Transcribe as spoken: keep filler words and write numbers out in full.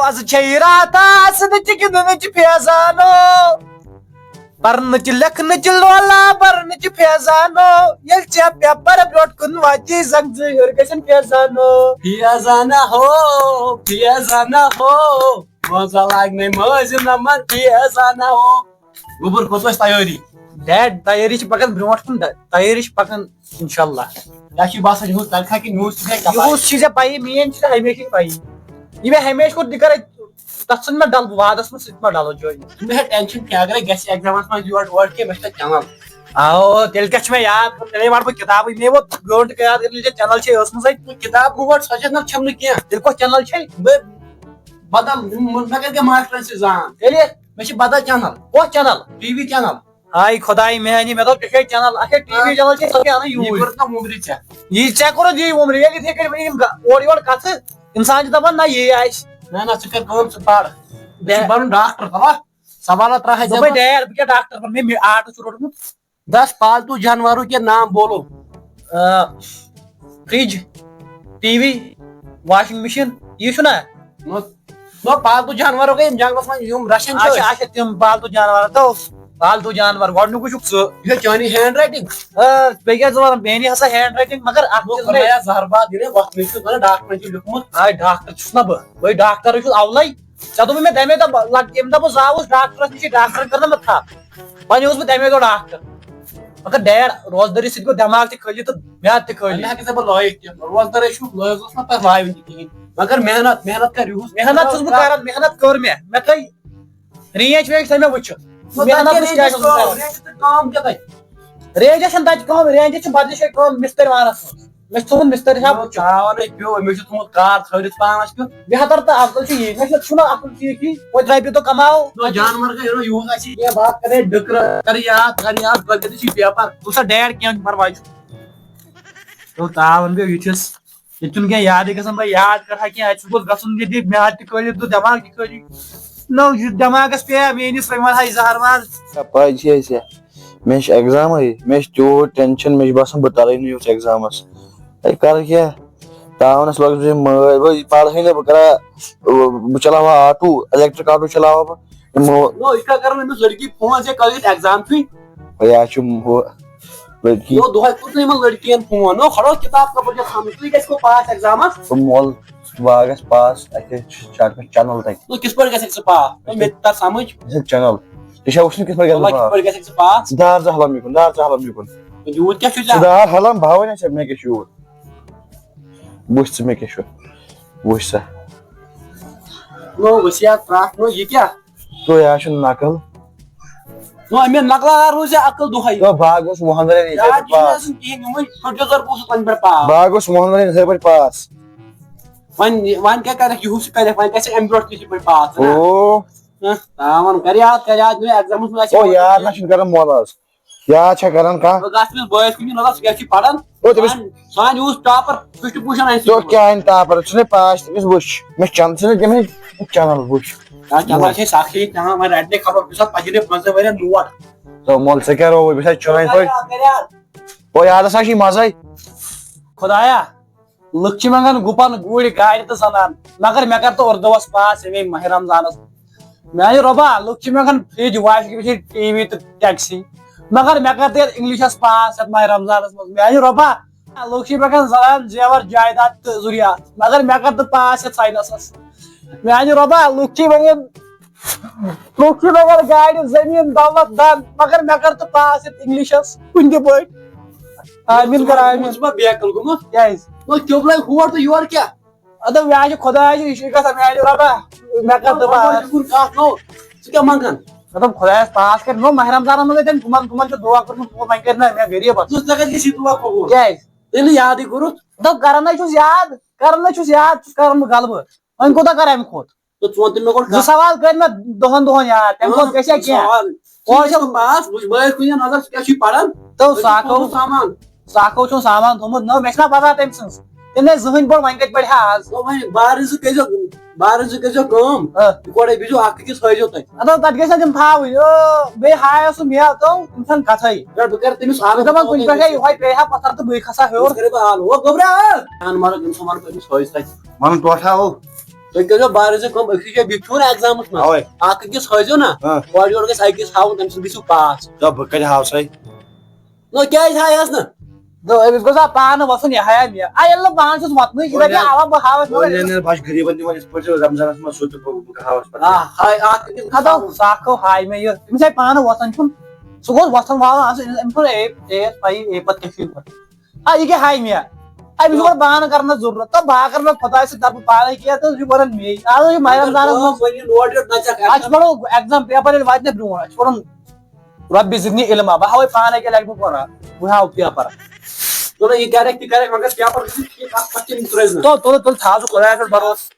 از چھے راتھ آسنٕچ گِنٛدنٕچ فیضانو، پرنٕچ لیکھنٕچ لولا برنٕچ فیضانو، ییٚلہِ ژےٚ پیپر برٛونٛٹھ کُن واتی زنٛگ زٕ ہیوٚر گژھن فیضانو۔ فیضانہ ہو، فیضانہ ہو، مزٕ لاگنے مٲنٛزِ نمن فیضانہ ہو۔ گوٚبُر، کوٚت ٲس تیٲری؟ ڈیڈ، تیٲری چھِ پکان برٛونٛٹھ کُن، ڈ-، تیٲری چھِ پکان انشاءاللہ۔ کیٛاہ چھُے باسان، یِہُس تنخواہ کِنہٕ یِہُس چھُے ژےٚ پَیی؟ یِہُس چھُے ژےٚ پَیی، میٛٲنۍ چھِ ژےٚ ہمیشہِ پَیی۔ یہِ مےٚ ہمیشہِ کوٚر، تہِ کَرے، تَتھ ژھٕن مےٚ ڈَل، بہٕ وادَس منٛز سُہ تہِ مہ ڈَلو جویِن۔ مےٚ ہیٚہ ٹٮ۪نشَن کینٛہہ، اگرے گژھِ ایٚگزامَس منٛز یورٕ اورٕ کینٛہہ، مےٚ چھِ تَتہِ چَلان۔ آو، تیٚلہِ کَتہِ چھِ مےٚ یاد، تیٚلے وَٹہٕ بہٕ کِتابٕے، مےٚ ووت گٲنٛٹہٕ کیٛاہ یاد، ییٚلہِ نہٕ ژےٚ چَنَل چھے ٲسمٕژ اَتہِ۔ کِتاب گوٚو گۄڈٕ سۄ چَنَل چھَم نہٕ کینٛہہ۔ تیٚلہِ کۄس چَنَل چھے؟ بہٕ بدل، مےٚ کَتہِ گٔے ماسٹرَن سۭتۍ زان؟ تیٚلہِ؟ مےٚ چھِ بدل چَنَل۔ کۄس چَنَل؟ T V channel. آے خۄداے میٛانہِ، مےٚ دوٚپ ژےٚ چھے چَنَل، اچھا ٹی وی چَنَل چھے، سۄ کیٛاہ اَنان یہِ یوٗرۍ؟ کوٚرُتھ نا وُمرِ ژےٚ؟ یہِ ژےٚ کوٚرُتھ یی وُمرِ، ییٚلہِ یِتھَے کٔنۍ وۄنۍ یِم گا-، اورٕ یورٕ کَتھٕ، اِنسان چھُ دَپان نہ یی آسہِ۔ نہ، نہ، ژٕ کَر کٲم، ژٕ پَر۔ ژےٚ چھُ بے- بَنُن ڈاکٹر، خبر؟ سوالات ترٛاوہَے دوٚپمَے ژےٚ بہٕ۔ ڈیڈ، بہٕ کیٛاہ ڈاکٹر بَنہٕ؟ مےٚ، مےٚ آرٹس چھُ روٚٹمُت۔ دس پالتو جانوروں کے نام بولو۔ آ، فرج، ٹی وی، واشنگ مشین، یہِ چھُنہ؟ نو، نو، پالتو جانوروں کے یِم جنگلس منٛز یِم رچھان چھِ اچھا، أسۍ۔ اچھا، تِم پالتو جانور، تو پالتو جانور، گۄڈٕنیُکُے چھُکھ ژٕ۔ یہِ چھےٚ چٲنی ہینڈ رایٹنگ؟ آ، بیٚیہِ کیٛاہ ژٕ وَنان، میٛٲنی ہسا ہینڈ رایٹنگ، مگر اَتھ نو، چھُس بہٕ خۄدایا زہر باد دِنے، وۄتھ مےٚ چھُ وَنان ڈاکٹرن چھُ لیوٗکھمُت۔ آ، ڈاکٹر چھُس نہ بہٕ، بہٕ ڈاکٹرٕے چھُس اَولَے۔ ژےٚ دوٚپُے مےٚ تَمے دۄہ، لگ-، ییٚمہِ دۄہ بہٕ زاوُس ڈاکٹرس نِش، ڈاکٹرن کٔر نہ مےٚ تھپھ۔ وۄنۍ اوسُس بہٕ تَمے دۄہ ڈاکٹر۔ مگر ڈیڈ، روزدٲری سۭتۍ گوٚو دٮ۪ماغ تہِ خٲلی تہٕ میادٕ تہِ خٲلی۔ وۄنۍ ہٮ۪کہٕ ژےٚ بہٕ لٲیِتھ تہِ۔ روزدار ٲسِو، لٲز اوس نہٕ تَتھ لایُن تہِ کِہیٖنۍ۔ مگر محنت، محنت کر یِہُس۔ محنت چھُس بہٕ کران، محنت کٔر مےٚ۔ مےٚ تھٲے رینج وینج تھٲے مےٚ وٕچھِتھ۔ نہ، محنت تَتہِ وٕچھ کیٛاہ رینج چھُس بہٕ کران۔ رینج چھِ کٲم کیٛاہ تَتہِ؟ رینجس چھَنہٕ تَتہِ کٲم، رینجس چھِ بدلہِ جایہِ کٲم مِستٔرۍ وانَس منٛز۔ مےٚ چھُ تھوٚمُت مِستٔرۍ صٲب وٕچھُن۔ تاوَن ہے پیوٚو، مےٚ چھُ تھوٚمُت کار تھٲوِتھ پانَس کیُتھ۔ بہتر تہٕ افضل چھُ یی۔ مےٚ چھُنہ اَصٕل ٹھیٖک یی۔ وۄنۍ رۄپیہِ دۄہ کماو۔ نہ جانور کا یورو یوٗز آسہِ کینٛہہ بات کرے ڈٕکرٕ۔ کر یاد، کر یاد، کٲلۍ کٮ۪تھ چھُے پیپر۔ وٕچھ سا ڈیڈ، کینٛہہ چھُنہٕ پرواے چھُ۔ تو تاوَن پیوٚو یِتھِس۔ ییٚتہِ چھُنہٕ کینٛہہ یادٕے گژھان، بہٕ یاد کرٕ ہا کینٛہہ، اَتہِ چھُس بہٕ گژھُن ییٚتہِ میادٕ تہِ کھٲلِتھ تہٕ دٮ۪ماغ تہِ کھٲلِتھ۔ نہ، یُس دٮ۪ماغَس پیٚیہِ ہا میٛٲنِس ترٛٲوِو ہا یہِ زہر وار۔ پَے چھے ژےٚ، مےٚ چھِ ایٚگزامٕے، مےٚ چھِ تیوٗت ٹٮ۪نشَن، مےٚ چھِ باسان بہٕ تَرٕے نہٕ یُتھ ایٚگزامَس۔ ہے کَرٕ کیٛاہ؟ تاوَنَس لوٚگ زِ مٲلۍ، بہٕ پَرٕ ہٕے نہٕ، بہٕ کَرا، بہٕ چَلاوٕ ہا آٹوٗ، الیکٹرک آٹوٗ چَلاوٕ ہا بہٕ۔ یِمو نو، یہِ چھا کران أمِس لڑکی فون زِ کَر یُتھ ایٚگزام چھُے؟ ہے، یہِ چھُ ہُہ لڑکی۔ نو، دۄہَے کوٚر نہٕ یِمَن لڑکِیَن فون۔ نو، کھڑو کِتاب کَپٲرۍ چھےٚ تھاوٕنۍ؟ تُہۍ گژھِ کو پاس ایٚگزامَس؟ بہٕ مول، بہٕ ہا گژھٕ پاس، اَتہِ چھِ چَنَل تَتہِ۔ نو، کِتھ پٲٹھۍ گژھکھ ژٕ پاس؟ نو، مےٚ تہِ تَر سَمٕجھ۔ یہِ چھِ چَنَل۔ ژےٚ چھا وٕچھمُت کِتھ پٲٹھۍ گژھٕ بہٕ پاس؟ کِتھ پٲٹھۍ گژھکھ ژٕ پاس؟ ژٕ دار زٕ ہلم یِکُن، دار زٕ ہلم یِکُن۔ یوٗت کیٛاہ چھُے ژےٚ؟ ژٕ دار ہلم، بہٕ ہاوَے نہ ژےٚ مےٚ کیٛاہ چھُ یوٗت۔ وٕچھ ژٕ مےٚ کیٛاہ چھُ، وٕچھ سا۔ نو وصیت ترٛٹھ، نو یہِ کیٛاہ؟ تو یا چھُ نقل۔ نو مےٚ نقلہ روٗز ژےٚ عقل دۄہَے۔ تو بہٕ ہا گوٚژھ وُہَن ؤرِین یِتھَے یاد پٲٹھۍ چھُنہٕ پاس۔ آسان کِہیٖنۍ، یِمَے ژھۄٹھ زَر پونٛسہٕ پَنٕنۍ پٮ۪ٹھ پاس۔ بہٕ ہا گوٚژھ وُہَن ؤرِین یِتھَے پٲٹھۍ پاس۔ وۄنۍ، وۄنۍ کیٛاہ کَرَکھ، یِہُس چھُ کَرٮ۪کھ، وۄنۍ گژھِ اَمہِ برونٛٹھ تہِ یِتھَے پٲٹھۍ پاس، نہ؟ او۔ ہہ، تاوَن کَر یاد، کَر یاد، مےٚ ایٚگزامَس منٛز آسہِ او یاد نہ چھُنہٕ کَران مول آز۔ یاد چھا کران کانٛہہ؟ بہٕ گژھٕ تٔمِس بٲیِس کُن، مطلب، سُہ کیٛاہ چھُے پران؟ او، تٔمِس سانہِ، سانہِ اوس ٹاپر، سُہ چھُ پوٗشن اَسہِ تو سۭتۍ۔ کیٛاہ اَنہِ ٹاپر؟ ژٕ نے پاس تٔمِس وٕچھ۔ مےٚ چھُ چَنہٕ، ژٕ نے تٔمِس چَنَل وٕچھ۔ آ، چَنَل چھے سَخٕے، چَنَل وۄنۍ رَٹنَے خبر کُنہِ ساتہٕ پَتہٕ دِنے پانٛژَن ؤرِین لوٹ۔ تو مول، ژٕ کیٛاہ رووُے؟ بہٕ چھُس چٲنۍ پٲٹھۍ۔ کَر یاد، کَر یاد۔ او، یادَس ہا چھُے مَزَے۔ خۄدایا۔ لُکھ چھِ منٛگان گُپن، گُرۍ، گاڑِ تہٕ زنان، مگر مےٚ کر تہٕ اردوس پاس ییٚمے ماہِ رمضانس۔ میانہِ رۄبا، لُکھ چھِ منٛگان فرج، واشنگ مشین، ٹی وی تہٕ ٹیکسی، مگر مےٚ کر تہٕ یتھ انگلشس پاس یتھ ماہِ رمضانس منٛز۔ میانہِ رۄبا، لُکھ چھِ منٛگان زنان، زیور، جائیداد تہٕ ذُریات، مگر مےٚ کر تہٕ پاس یتھ ساینسس۔ میانہِ رۄبا، لُکھ چھِ منٛگان، لُکھ چھِ منٛگان گاڑِ، زٔمیٖن، دولت، دن، مگر مےٚ کر تہٕ پاس یتھ انگلشس کُنہِ تہِ پٲٹھۍ۔ آمین کر آمین۔ ژٕ ما بیکل گوٚمُت؟ کیازِ؟ نو، کیوٚبلے ہور تہٕ یور کیٛاہ؟ اَدٕ مےٚ چھُ خۄداے چھُ، یہِ چھُ گژھان میانہِ رۄبا، مےٚ کَتھ دَپان؟ خۄداے چھُ کُن کَتھ، نو، ژٕ کیٛاہ منٛگان؟ مطلب خۄدایَس پاس کَرِ، نو، ماہِ رمضانَس منٛز ہے تٔمۍ کٕمَن کٕمَن چھُ دُعا کوٚرمُت، وۄنۍ کَرِ نہ مےٚ غریٖبَس۔ نو، ژےٚ کَتہِ گژھی دُعا قبوٗل؟ کیٛازِ؟ ییٚلہِ نہٕ یادٕے کوٚرُتھ۔ دَپ کَران ہے چھُس یاد، کَران ہے چھُس یاد، چھُس کَران بہٕ غلبہٕ۔ وۄنۍ کوٗتاہ کَرٕ اَمہِ کھۄتہٕ؟ تہٕ ژٕ وَن تہٕ مےٚ گۄڈٕ زٕ کَتھ۔ سوال کٔرۍ مےٚ دَہَن دۄہَن یاد، تَمہِ کھۄتہٕ اۭں، گژھِ ہا کینٛہہ؟ سوال۔ ژٕ اورٕ یہِ چھُ چھُ پاس، وٕچھ، بٲیِس کُن نظر، ژٕ کیٛاہ چھُے پَران؟ تو أسۍ چھِ ساکھو۔ سوزُن سامان۔ ساکھو چھُم سامان تھوٚمُت۔ نہ، مےٚ چھِنہ پتہ تٔمۍ سٕنٛز۔ تٔمۍ نَے زٕہٕنۍ پوٚر، وۄنۍ کَتہِ پَرِ ہا آز؟ نہ، وۄنۍ بارٕنۍ زٕ کٔرۍزیو، بارٕنۍ زٕ کٔرۍزیو کٲم۔ آ۔ یِکوَٹَے بِہزیو، اَکھ أکِس ہٲیزیو تَتہِ۔ اَدٕ تَتہِ گژھِ نہ تِم تھاوٕنۍ۔ او، بیٚیہِ ہایو سُہ مےٚ، تو، تِم چھَنہٕ کَتھَے۔ رَٹ، بہٕ کَرٕ تٔمِس آلو۔ بہٕ دَپان، کُنہِ پٮ۪ٹھَے یِہوٚے پیٚیہِ ہا پَتھر تہٕ بٕے کھَسہٕ ہا ہیوٚر۔ بہٕ کَرٕ بہٕ آلو۔ او، گوٚبرا! جان مَرٕ، تٔمِس وَنہٕ بہٕ أمِس ہٲیِو تَتہِ۔ وَنُن ٹوٹھا او۔ تُہۍ کٔرۍزیو بارٕ زِ کٲم، أکِس جایہِ بِہِو نہٕ ایگزامَس منٛز۔ اَوَے۔ اَکھ أکِس ہٲیزیو نہ، ہاں۔ اورٕ یورٕ گژھِ أکِس ہاوُن، تَمہِ سۭتۍ گٔژھِو پاس۔ تہٕ بہٕ کَتہِ ہاوٕ سَے؟ نو، کیٛازِ ہایَس نہٕ؟ نو، أمِس گوٚژھ نا پانہٕ وَسُن، یہِ ہایا مےٚ۔ آ، ییٚلہِ نہٕ پانہٕ چھُس وَتنٕے، یہِ وَنہِ دَپہِ، نہ، اَوا، بہٕ ہاوَس، نہ، مگر نہ، نہ، بہٕ ہاوَس پَتہٕ۔ آ، ہاے، اَکھ أکِس ہَتو، سُہ اَکھ ہو ہاے مےٚ یہِ۔ أمِس آے پانہٕ وَسان چھُن، سُہ گوٚژھ وَسان والُن آسُن، أمِس ووٚن، اے، اے، یَس پَیی، اے، پَتہٕ کیٛاہ چھُ یہِ وَسان۔ آ، یہِ کیٛاہ ہایہِ مےٚ؟ آ، أمِس چھُ گۄڈٕ بانہٕ کرنس ضروٗرت۔ تہٕ بہٕ ہا کرٕ نہٕ خۄداے سٕنٛدِ طرفہٕ پانے کینٛہہ، تہٕ یہِ چھُ ونان مے۔ آز چھُ ماہِ رمضانس منٛز۔ وۄنۍ یہِ نوٹ یوت نژکھ اَتھ۔ اَسہِ چھُ پَرُن ایگزام پیپر ییٚلہِ واتہِ نہ برونٛٹھ، اَسہِ چھُ پَرُن رۄبِ زِدنی علما۔ بہٕ ہاوے پانے کیٛاہ لٮ۪کھٕ بہٕ قرآن۔ بہٕ ہاوٕ پیپر۔ چلو، یہِ کرٮ۪کھ تہِ کرٮ۪کھ، مگر پیپر گژھِ ٹھیٖک اَتھ پَتہٕ تِم ترٛٲوزِ نہٕ۔ تُل، تُل، تُل، تھاو ژٕ خۄدایَس پٮ۪ٹھ بھروسہٕ۔